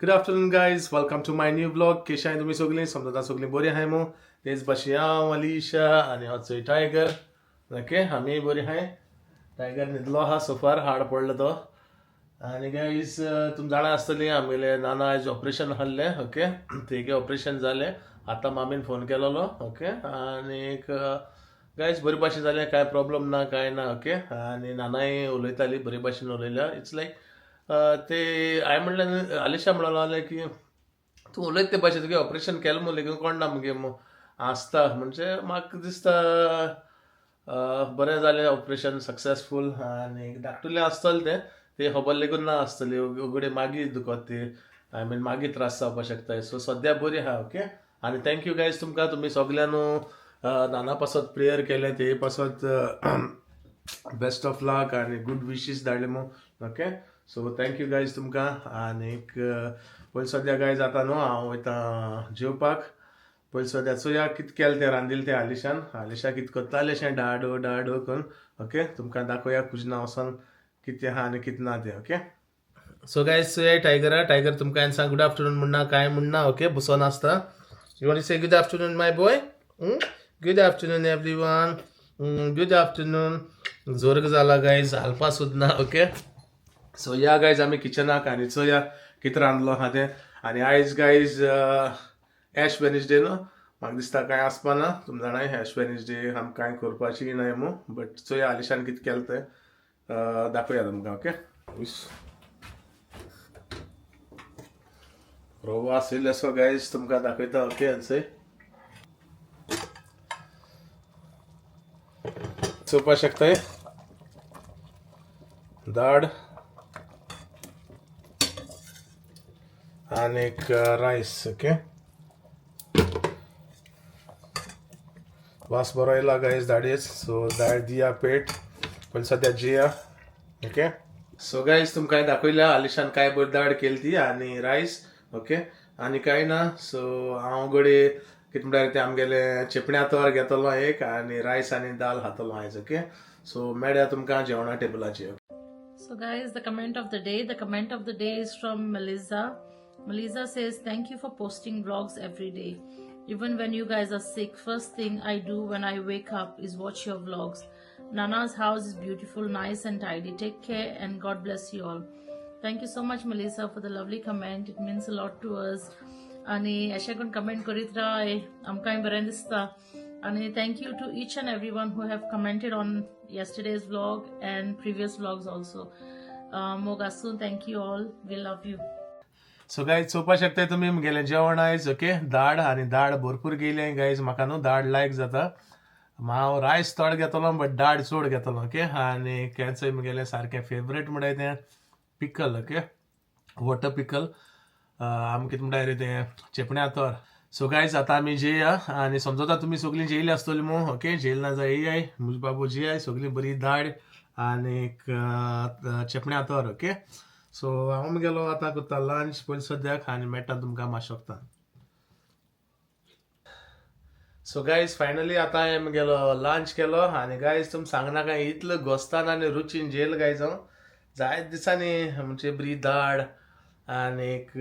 Good afternoon guys, welcome to my new vlog. कशी आहाय तुमी सगळीं? समजता सगळीं बरी आहाय मू. तेच भाशेन हांव अलिशा आनी हो टायगर. ओके, आमी बरी आहाय. टायगर न्हिदलो आहा सोफार, हाड पडलो तो. आनी गायज तुमी जाणा आसतली आमगेले नाना आयज ऑपरेशन आहलें. ओके, तेगे ऑपरेशन जालें आतां मामीन फोन केलेलो. ओके, आनीक गायज बरी भाशेन जालें, कांय प्रॉब्लम ना कांय ना. ओके, आनी नानाय उलयताली, बरी भाशेन उलयल्या. It's लायक ते हांवें म्हणलें, आलिशा म्हणूंक लागलें की तूं उलयता ते भाशेन तुगे ऑपरेशन केलें मू लेगीन कोण ना मुगे मू आसता. म्हणजे म्हाका दिसता बरें जालें ऑपरेशन सक्सेसफूल. आनी धाकटुलें आसतलें तें, तें खबर लेगून ना आसतली, उगडे मागीर दुखत ती, I mean मागीर त्रास जावपाक शकता. सो सद्या बरी आहा. ओके, आनी thank you guys तुमकां, तुमी सगळ्यांनू नाना पासत प्रेयर केलें, ते पासत बेस्ट ऑफ लक आनी गूड विशीस धाडले मू. Okay, so thank you guys तुमकां. आनीक पयलीं सद्या गायज आतां न्हू हांव वयता जेवपाक. पयलीं सद्या चोया कितें केलें तें रांदिलें तें आलिशान. आलिशा कितें करतालें अशें डाडो डाडो करून. ओके, तुमकां दाखोवया कुजना वचोन कितें आहा आनी कितें ना तें. ओके, सो गायज चोया टायगरा. टायगर तुमकां हांवें सांग गुड आफ्टरनून म्हणना कांय म्हणना. ओके, बसोन आसता. You want say good afternoon my boy? Good afternoon everyone, good afternoon. जोरग जाला गायज, हालपा सुद्दां ना. ओके, सो या गायज आमी किचनाक आनी चोया कितें रांदलो आहा तें. आनी आयज गायज एश वेनसडे न्हू, म्हाका दिसता कांय आसपा ना. तुमी जाणाय एश वेनसडे आमकां कांय करपाची नाय मू, बट चोया आलिशान कितें केलें तें दाखोवया तुमकां. ओके, रवो आशिल्लो असो गायज तुमकां दाखयता. ओके, आनी चोवपाक शकताय दाळ आनीक रायस. ओके, वास बरो येयला गायज दाळयेच. सो दाळ दिया पेट, पयलीं सद्या जिया. ओके, सो गायज तुमकां दाखयल्या आलिशान काय बरी दाळ केली ती आनी रायस. ओके, आनी कांय ना. सो हांव घडये कितें म्हणल्यार तें आमगेलें चेपण्या तोर घेतलो एक आनी रायस आनी दाल खातलो आयज. ओके, सो मेळया तुमकां जेवणा टेबलाचेर. So guys, the comment of the day. The comment of the day is from Melissa. Melissa says, thank you for posting vlogs every day. Even when you guys are sick, first thing I do when I wake up is watch your vlogs. Nana's house is beautiful, nice and tidy. Take care and God bless you all. Thank you so much, Melissa, for the lovely comment. It means a lot to us. आणि अशें करून comment करीत राव, आमकांय बरें दिसता. आणि thank you to each and everyone who have commented on yesterday's vlog and previous vlogs also. मोग आसूं, thank you all, we love you. So guys चोवपाक शकताय तुमी म्हगेलें जेवण आयज. ओके, दाळ आनी दाळ भरपूर गेली गायज. म्हाका न्हू दाळ लायक जाता. हांव रायस थोडो घेतलो बट दाळ चड घेतलो. ओके, आनी केंचय म्हगेलें सारकें फेवरेट म्हणल्यार तें पिकल. ओके, वॉटर पिकल, आमी कितें म्हणटा रे तें चेपण्या तोर. सो गायज आतां आमी जेया आनी समजता तुमी सगळीं जेयली आसतली मू. ओके, जेयल ना जाय येयाय, म्हजे बाबू जेयाय सगळीं बरी दाळ आनीक चेपण्या तोर. ओके, सो हांव म्हगेलो आतां करता लंच पयलीं सद्याक आनी मेळटा तुमकां मातशें वखदान. सो गायज फायनली आतां हांवें म्हगेलो लंच केलो आनी गायज तुमी सांगनाका इतलो गोस्तान आनी रुचीन जेयल गायज. हांव जायते दिसांनी म्हणजे बरी दाळ आनीक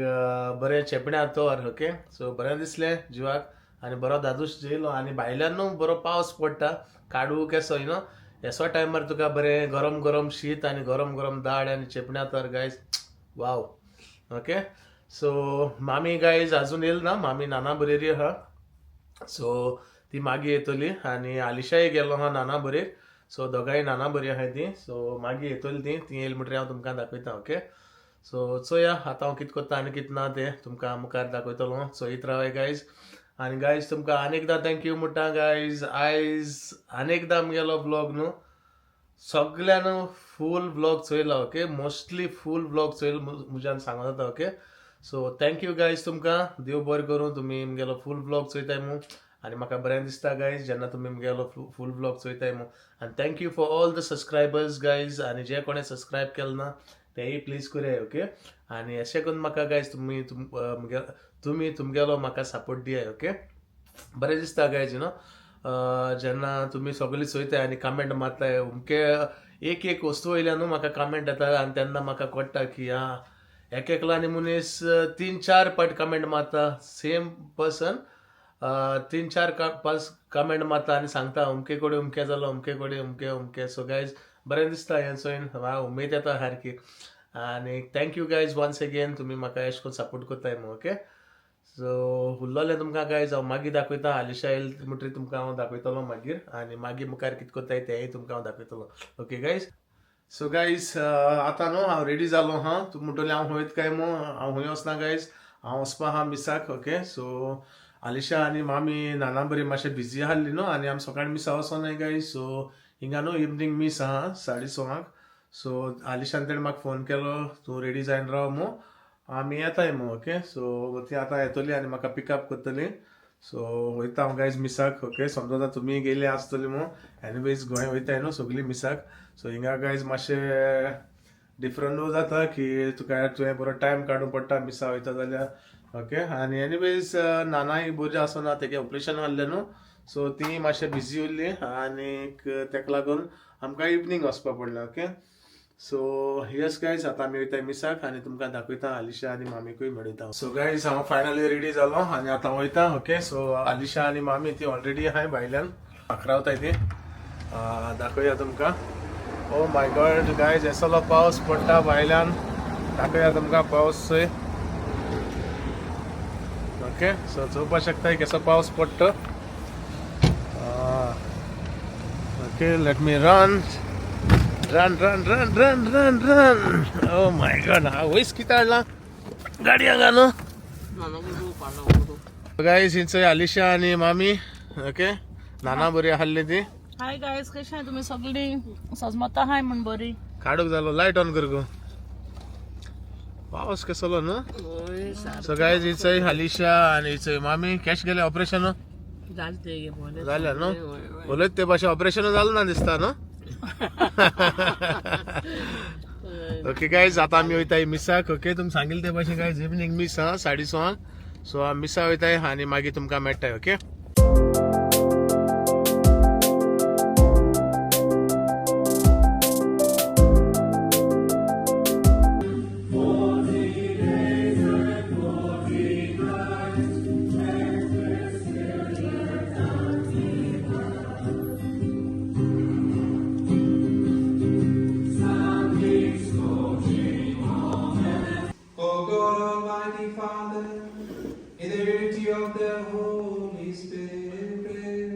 बरें चेपण्या तोर. ओके, सो बरें दिसलें जिवाक आनी बरो दादूस जेयलो. आनी भायल्यान न्हू बरो पावस पडटा काडू केसो, you know एसो टायमार तुका बरें गरम गरम शीत आनी गरम गरम दाळ आनी चेपण्या तोर गायज, वाव. ओके, सो मामी गायज आजून येयल ना, मामी नाना बरेरी आहा, सो ती मागीर येतली. आनी आलिशाय गेलो आहा नाना बरेर, सो दोगांय नाना बरी आहाय ती, सो मागीर येतली ती. ती येयली म्हणटरीर हांव तुमकां दाखयता. ओके, सो चोया आतां हांव कितें करता आनी कितें ना तें तुमकां मुखार दाखयतलो. चोयत रावाय गायज. आनी गायज तुमकां आनी एकदां thank you म्हणटा गायज. आयज आनी एकदां म्हगेलो व्लॉग न्हू सगळ्यान फूल व्लॉग चोयला. ओके, मोस्टली फूल व्लॉग चोयल म्हज्यान सांगूं जाता. Okay, so thank you guys तुमकां, देव बरें करूं तुमी म्हगेलो फूल व्लॉग चोयताय मू आनी म्हाका बरें दिसता गायज जेन्ना तुमी म्हगेलो फूल व्लॉग चोयताय मू. आनी thank you for all the subscribers guys. आनी जे कोणें सबस्क्रायब केलें ना तेय प्लीज करयाय. ओके, आनी अशें करून म्हाका गायज तुमी तुमी तुमगेलो म्हाका सपोर्ट दियाय. ओके, बरें दिसता गायज you know जेन्ना तुमी सगळीं चोयताय आनी कमेंट मारताय. अमके एक एक वस्तू वयल्यान न्हू म्हाका कमेंट येता आनी तेन्ना म्हाका कळटा की आं एक एकलो आनी मनीस 3-4 पाट कमेंट मारता, सेम पर्सन 3-4 पास कमेंट मारता आनी सांगता अमके कडेन अमके जालो, अमके कडेन अमके अमके. सो गायज बरें दिसता हें चोयन, म्हाका उमेद येता सारकी. आनी thank you guys once again, तुमी म्हाका अशें करून सपोर्ट करताय म्हूण. ओके सो उरलोलें तुमकां गायज हांव मागीर दाखयता, आलिशा येयल म्हणटरीर तुमकां हांव दाखयतलो मागीर, आनी मागीर मुखार कितें करताय तेंय तुमकां हांव दाखयतलो. ओके गायज, सो गायज आतां न्हू हांव रेडी जालो आहा. तूं म्हणटलें हांव वयता काय म्हूण, हांव खंय वचना गायज, हांव वचपा आहा मिसाक. ओके सो आलिशा आनी मामी नाना बरी मातशें बिजी आहली न्हू, आनी आमी सकाळीं मिसा वचोनाय गायज. सो हिंगा न्हू इवनींग मीस आहा 6:30. सो आलिशान तेणें म्हाका फोन केलो, तूं रेडी जायन राव म्हूण, आमी येताय म्हूण. ओके सो ती आतां येतली आनी म्हाका पिकअप करतली. सो वयता हांव गायज मिसाक. ओके समजा तुमी गेली आसतली म्हूण, एनिवेज गोंय वयताय न्हू सगळीं मिसाक. सो हिंगा गायज मातशें डिफरंटूय जाता की तुका तुवें बरो टायम काडूंक पडटा मिसा वयता जाल्यार. ओके आनी एनिवेज नानाय बरी आसना, तेगे ऑपरेशन आहलें न्हू, सो ती मातशें बिजी उरली आनीक तेका लागून आमकां इवनींग वचपा पडलें. ओके सो येस गायज आतां आमी वयता मिसाक आनी तुमकां दाखयता, आलिशा आनी मामीकूय मेळयता. सो गायज हांव फायनली रेडी जालो आनी आतां वयता. ओके सो आलिशा आनी मामी ती ऑलरेडी आहाय भायल्यान रावताय ती, दाखोवया तुमकां. ओ my God guys, असलो पावस पडटा भायल्यान, दाखोवया तुमकां पावस. ओके सो चोवपाक शकता कसो पावस पडटा. Okay let me run run run run run run run. Oh my God, हांव वयस कितें हाडला गाडी हांगा न्हू. गायज हिंचय आलिशा आनी मामी. ओके नाना बरी आहली ती. हाय गायज, कशें तुमी सगळीं? सजमता हाय म्हण बरी. काडूक जालो लायट ऑन कर गो, पावस कसलो न्हू. सो गायज हिचय आलिशा आनी हिचय मामी. कॅश गेले ऑपरेशन जालें न्हू, उलयत ते भाशेन ऑपरेशन जालें ना दिसता न्हू. ओके गायज आतां आमी वयताय मिसाक. ओके तुमी सांगिल्लें ते भाशेन गायज इवनींग मीस आहा 6:30. सो आमी मिसा वयताय आनी मागीर तुमकां मेळटाय. Okay O God, Almighty Father, in the unity of the Holy Spirit,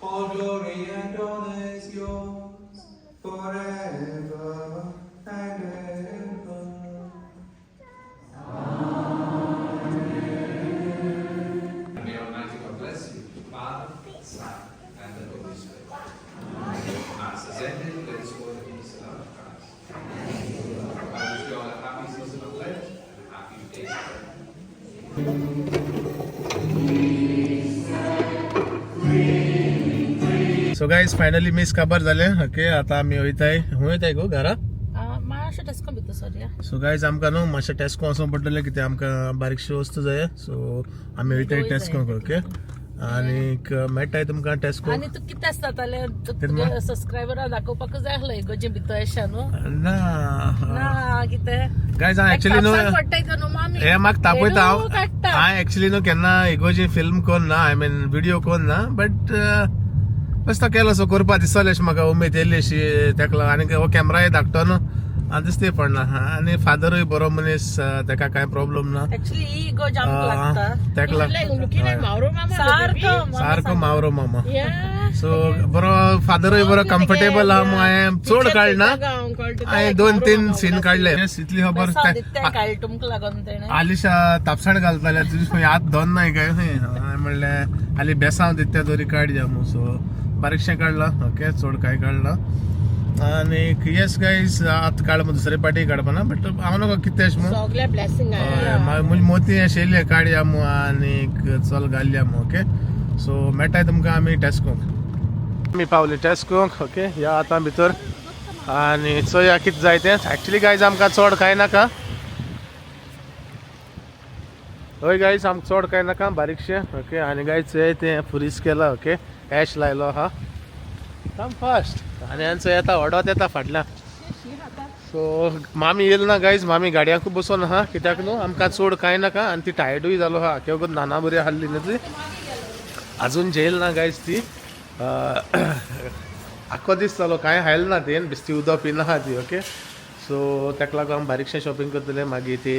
all glory and honor is yours forever and ever. And may Almighty God bless you, Father, Son, and the Holy Spirit. Mass has ended. Let us go in the peace and love of Christ. I wish you all a happy season of Lent and a happy Easter. So guys finally मीस काबार जालें. Okay आतां आमी वयताय, खंय वयताय गो घरा? मातशें टेस्को भितर सरया. सो गायज आमकां न्हू मातशें टेस्को वचोंक पडटलें, कित्याक आमकां बारीकशी वस्तू जाय. सो आमी वयताय टेस्कोक. ओके आनीक मेळटाय तुमकां टेस्को. आनी तूं कितें आसता जाल्यार तुगे सबस्क्रायबरां दाखोवपाक जाय आसलो इगोजे भितर अशें न्हू. ना ना कितें गायज हांव एक्चुअली न्हू पडटाय न्हू मामी, हे म्हाका तापयता. रेडू काडटा. हांव एक्चुअली न्हू केन्ना इगोजी फिल्म कोन ना, I mean video कोन ना, बट बस तो केलो सो करपा दिसतालें अशें म्हाका उमेद येयली अशी तेका लागून. आनी हो कॅमराय धाकटो न्हू आनी दिसती पडना. आनी फादरूय बरो मनीस, तेका कांय प्रॉब्लम ना. एक्चुअली ही इगोज आमकां लागता तेका लागता सारको सारको मावरो मामा. सो बरो फादरूय बरो कम्फर्टेबल आहा म्हूण हांवें चड काडना, हांवें 2-3 सीन काडले. इतली खबर तुमकां लागून तेणें आलिशा तापसाण घालताले, तुजी खंय हात दोन नाय काय खंय. हांवें म्हणलें आली बेसांव दिता तरी काडया म्हूण. सो बारीकशें काडलां. ओके चड कांय काडलां. आनी येस गायज आतां काड दुसरे पाटी काडपाना, बट हांव नको कितें अशें म्हूण सगळे ब्लेसिंग म्हजी मोती आशिल्ले काडया म्हूण आनी चल घालया म्हूण. ओके सो मेळटाय तुमकां आमी टेस्कोक. आमी पावले टेस्कोक. ओके या आतां भितर आनी चोया कितें जाय तें. एक्चुली गायज आमकां चड कांय नाका. हय गायज आमकां चड कांय नाका, बारीकशें. ओके आनी गायज चोय तें फुरीस केला. ओके एश लायलो आहा, कम फास्ट. आनी हांचो येता ओडोत येता फाटल्यान. सो मामी येयल ना गायज, मामी गाडयांकू बसोन आहा कित्याक न्हू आमकां चड कांय नाका आनी ती टायर्डूय जालो आहा. आख्या वगत नाना बरी आहली न्हू ती, अजून जेयल ना गायज ती. आख्खो दीस जालो कांय खायल ना तेन, बेश्टी उदक पिना आहा ती. ओके सो ताका लागून आमी बारीकशें शॉपिंग करतले, मागीर ती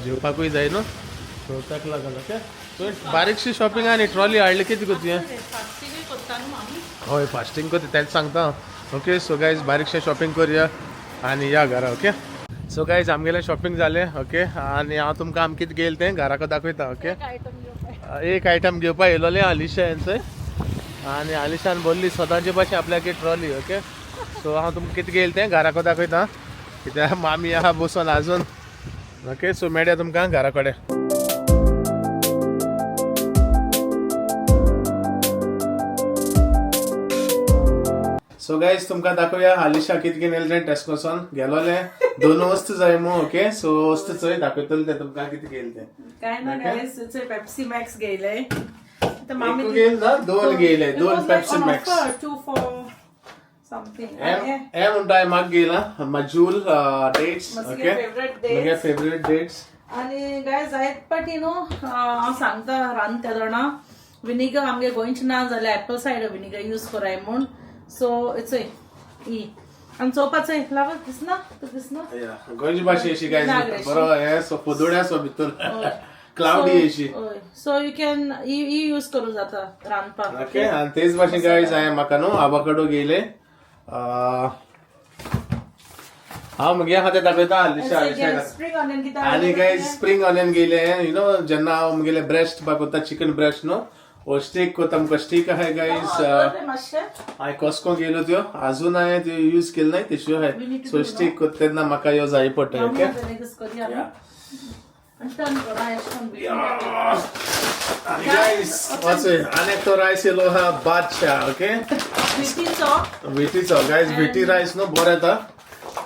जेवपाकूय जाय न्हू, सो ताका लागून. ओके सो बारीकशी शॉपिंग आनी ट्रॉली हाडली कितें करता तुवें? फास्टिंगूय करता न्हू मामी. हय फास्टींग करता तेंच सांगता. ओके सो गायज बारीकशें शॉपिंग करुया आनी या घरा. ओके सो गायज आमगेलें शॉपिंग जालें. ओके आनी हांव तुमकां आम कितें घेयल तें घराक दाखयता. ओके एक आयटम घेवपाक एक आयटम घेवपा येयलोलें आलिशा हेंचय आनी आलिशान भरली सदांचे भाशेन आपल्याक ट्रॉली. ओके सो हांव तुमकां कितें घेयल तें घराक दाखयता कित्याक मामी आहा बसून आजून. ओके सो मेळया तुमकां घरा कडेन. सो गायज तुमकां दाखोवया आलिशा कितें घेवन येयलें तें टेस्कोसून गेलोलें दोन वस्तू जाय मू. ओके सो वस्तू चोय दाखयतलें तें तुमकां कितें घेयल तें. काय ना guys, Pepsi max घेयले. तर मामी एक घेयल ना, दोन घेयले, It दोन was like Pepsi on Max. offer, 2 for something. हे म्हणटा म्हाका घेयला मजूल डेट्स. म्हजे ओके favorite dates. म्हगे फेवरेट डेट्स. आणि गायज जायत पाटी न्हू हांव सांगता रांदता जाणा विनिगर आमगे गोंयचें ना जाल्यार एप्पल सायडर विनिगर यूज कराय म्हूण. सो चोय ही आनी चोवपा चोय लावा दिसना तुका दिसना. गोंयची भाशे अशी गायज नागरेशी. बरो हे सो फोदोड्या सो भितर क्लावडी अशी. So you can he use करूं जाता रांदपाक. ओके आनी तेच भाशेन गायज हांवें म्हाका न्हू आवाकडो घेयले. हांव म्हगे आहा तें दाखयता आलिशा आलिशा. स्प्रींग ऑनियन कितें आनी गायज स्प्रींग ऑनियन घेयले. You know जेन्ना हांव म्हगेले ब्रेस्ट बा करता चिकन ब्रेस्ट न्हू वो स्टीक करता आमकां स्टीक आहाय गायज. मातशें हांवें कॉस्को गेलो त्यो अजून हांवें त्यो यूज केले नाय तश्यो We आहाय. need to so do, steak करता तेन्ना म्हाका ह्यो जाय पडटा. ओके करूया आनी टर्न करा अशें करून. आनी गायज वाचय आनी एकटो रायस येयलो आहा बादशाह. ओके विटीचो विटीचो गायज, विटी रायस न्हू बरो येता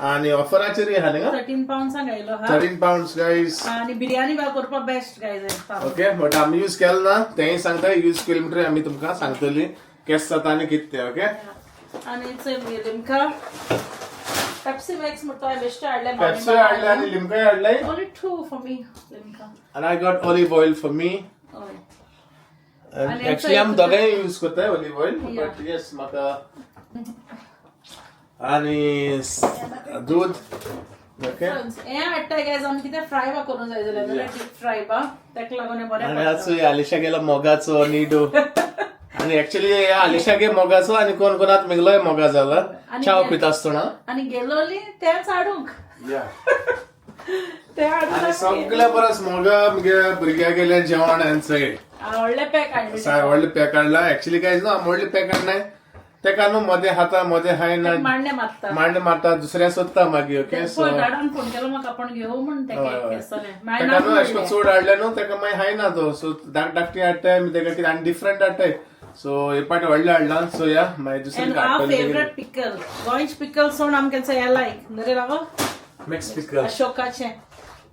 आनी ऑफराचेरूय आहा न्ही 13 पाउंड्सांक आयलो हा. 13 पाउंड्स गायज. आणि बिर्याणी बा करपाक बेस्ट गायज. ओके बट आमी यूज केलो ना तेंय सांगता, यूज केले म्हणटकीर आमी तुमकां सांगतली केस जाता आनी कितें तें. ओके आणि चोय मगे लिमका पेप्सी मॅक्स म्हणटा हांवें बेश्टे हाडले. पेप्सी हाडले आनी लिमकाय हाडले. Only 2 for me Limca. आनी I got olive oil for me. हय आणि एक्चुअली आमी दोगांय यूज करताय olive oil Yeah. But yes म्हाका आनी दूध. ओके हे हाडटा गायज आमी कितें फ्राय बा करूंक जाय जाल्यार डीप फ्राय बा ताका लागून हें बरें आनी पडटा. आज आलिशा गेलो मोगाचो निडो आनी एक्चुअली आलिशा गे मोगाचो आनी कोण कोणात मेगलोय मोगा जाला आनी च्याव पिता आसतना. आनी गेलोली तेंच हाडूंक तें आनी हाडूंक सगल्या परस मोगा मगे भुरग्या गेले जेवण हेंचें व्हडलें पॅक हाडलें. व्हडलें पॅक हाडला. एक्चुअली काय न्हू व्हडलें पॅक हाडनाय तेका न्हू मदें खाता मदें खायना मांडणे मारता मांडे मारता दुसऱ्या सोदता मागीर. ओके सो पळय डाडान फोन केलो म्हाका आपूण घेवं म्हूण तेका हय, हय. केसलें मागीर तेका ना न्हू अशें करून म्हणलें. चड हाडलें न्हू तेका मागीर खायना तो सो धाक धाकटी हाडटाय आमी तेका कितें आनी डिफरंट हाडटाय सो हे पाटी व्हडलें हाडला सो या मागीर दुसरी And our favorite pickle, गोंयच pickle सोड आमकां हे लायक न्हू रे बाबा मिक्स पिकल अशोकाचें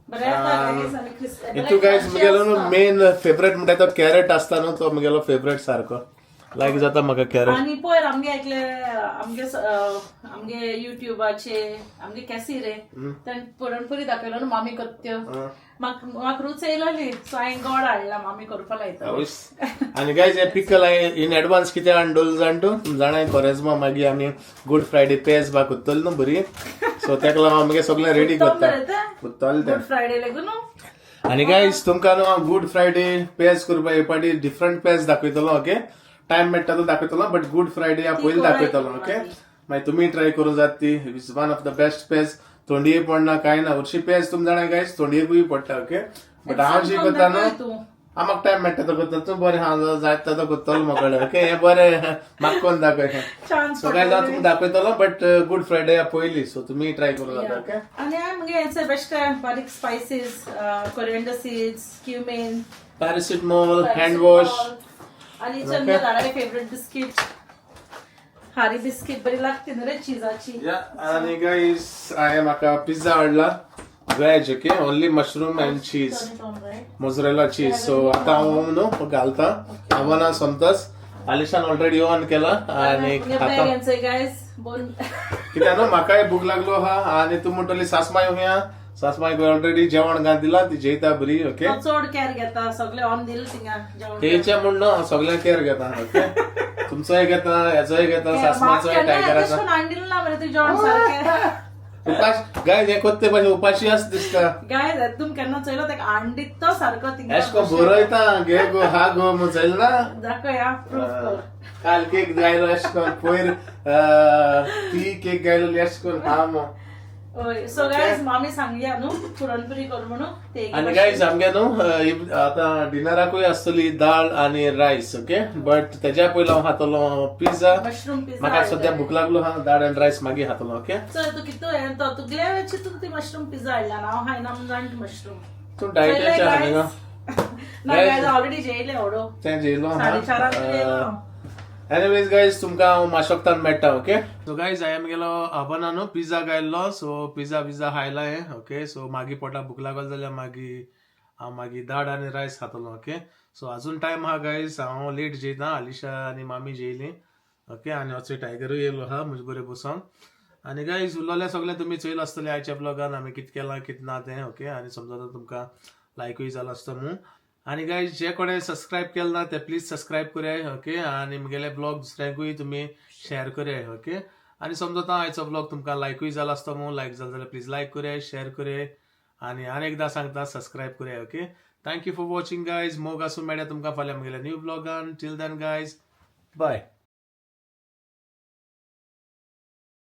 बरें येता guys आनी हितू गायज म्हगेलो न्हू मेन फेवरेट म्हणटा तो कॅरट आसता न्हू तो म्हगेलो फेवरेट सारको लायक जाता म्हाका कॅरट. आनी पयर आमगे एकले आमगे आमगे युट्यूबाचे आमगे केसी रे ताणें पुरणपुरी दाखयलो न्हू मामी करता त्यो म्हाका म्हाका रूच येयलोली सो हांवें गोड हाडला मामी करपा लायता. आनी गायज हे पिकल हांवें इन एडवान्स कितें हाडून दवरलें जाण तूं जाणां कोरेज्मा मागीर आमी गुड फ्रायडे पेज बा करतले न्हू बरी सो तेका लागून हांव मगे सगळें रेडी करता उत्तोलें तें. गुड फ्रायडे लागून न्हू. आनी गायज तुमकां न्हू हांव गुड फ्रायडे पेज करपा हे पाटी डिफरंट पेज दाखयतलो. ओके टायम मेळटा तो दाखयतलो बट गुड फ्रायडे हांव पयलीं दाखयतलो. ओके मागीर तुमी ट्राय करूं जाता ती it's one of the best पेज तोंडये पडना कांय ना हरशीं पेज तुमी जाणा गायज तोंडयेकूय पडटा. ओके बट हांव जी करता न्हू तूं हांव म्हाका टायम मेळटा तो करता तूं बरें हांव जाय तो करतलो म्हाका. ओके हें बरें म्हाका कोण दाखय चान्स सो गायज हांव तुमकां दाखयतलो बट गुड फ्रायडे पयलीं सो तुमी ट्राय करूं जाता. ओके आनी हांवें मगे हें बेश्टे बारीक spices coriander seeds cumin paracetamol hand wash. आणि चंद्र दादाले फेवरेट बिस्किट हारी बिस्किट बरी लागते न्हू रे चिजाची. आणि गाईज हांवें म्हाका पिझ्झा हाडला veg. Okay only mushroom and cheese mozzarella cheese. So आतां हांव न्हू घालता आव्हानां सोमताच आलिशान ऑलरेडी ऑन केला आणि आता गायज बोल. कित्याक न्हू, म्हाकाय भूक लागलो हा. आनी तूं म्हणटली सासमाय हुया, सासमायक ऑलरेडी जेवण घाल दिला, ती जेयता बरी, ओके. तो चड केअर घेता, सगळे ऑन दिल थिंगा जेवण. तेचे म्हण न्हू, सगळ्यांक केअर घेता, ओके. तुमचोय घेता, हेचोय घेता, सासमाचोय, टायगराचो. हांडिल ना मरे तूं जेवण सारकें. उपाश गायज, हे कोत्ते भाशेन उपाशी आस दिसता. गायज, तुम केन्ना चोयलो तेका हांडीत तो सारको थिंगा? एश को बरयता घे गो हा गो म्हूण चोयल ना. दाखय हा, प्रूफ कर. काल केक गायलो एश कोन, पयर ती केक गायलो एश कोन हा मो. हय, सो गायज, मामी सांगया न्हू पुरणपुरी कर म्हणून ते. आनी गायज, आमगे न्हू आतां डिनराकूय आसतली दाळ आनी रायस, ओके. बट तेज्या पयलो हांव खातलो पिझ्झा. Mushroom pizza. म्हाका सद्या भूक लागलो हा, दाळ आनी रायस मागीर खातलो, ओके. चल, तूं कितू हें तो तुगले चितून ती मशरूम पिझ्झा हाडला ना, हांव खायना म्हूण जाण मशरूम. तूं डायटाचे आहा न्ही गो? ना गायज, ऑलरेडी जेयले होडो. तें जेयलो. 4:30 जेयलो. एनिवेज गायज, तुमकां हांव माशोक्तान मेळटा, ओके. सो गायज, हांवें गेलो अबना न्हू पिझ्झा गायल्लो, सो पिझ्झा बिझ्झा खायला हें, ओके. सो मागीर पोटाक भूक लागल जाल्यार मागीर हांव मागीर दाळ आनी रायस खातलो, ओके. सो अजून टायम आहा गायज, हांव लेट जेयता. आलिशा आनी मामी जेयली, ओके. आनी असो टायगरूय येयलो आहा म्हजे बरें बसोन. आनी गायज, उरलें सगळें तुमी चोयलां आसतलें आयच्या ब्लॉगान, आमी कितें केलां कितें ना तें, ओके. आनी समजा तुमकां लायकूय जालां आसता म्हणून. आनी गायज, जे कोणें सबस्क्रायब केलें ना ते प्लीज सबस्क्रायब कराय, ओके. आनी म्हगेले ब्लॉग दुसऱ्यांकूय तुमी शेअर कराय, ओके. आनी समजता आयचो ब्लॉग तुमकां लायकूय जाला आसता म्हणून. लायक जालो जाल्यार प्लीज लायक कराय, शेअर कराय आनी आनी एकदां सांगता, सबस्क्रायब कराय, okay. Thank you for watching, guys. मोग आसूं. मेळया तुमकां फाल्यां म्हगेल्या new ब्लॉगान. Till then guys, bye.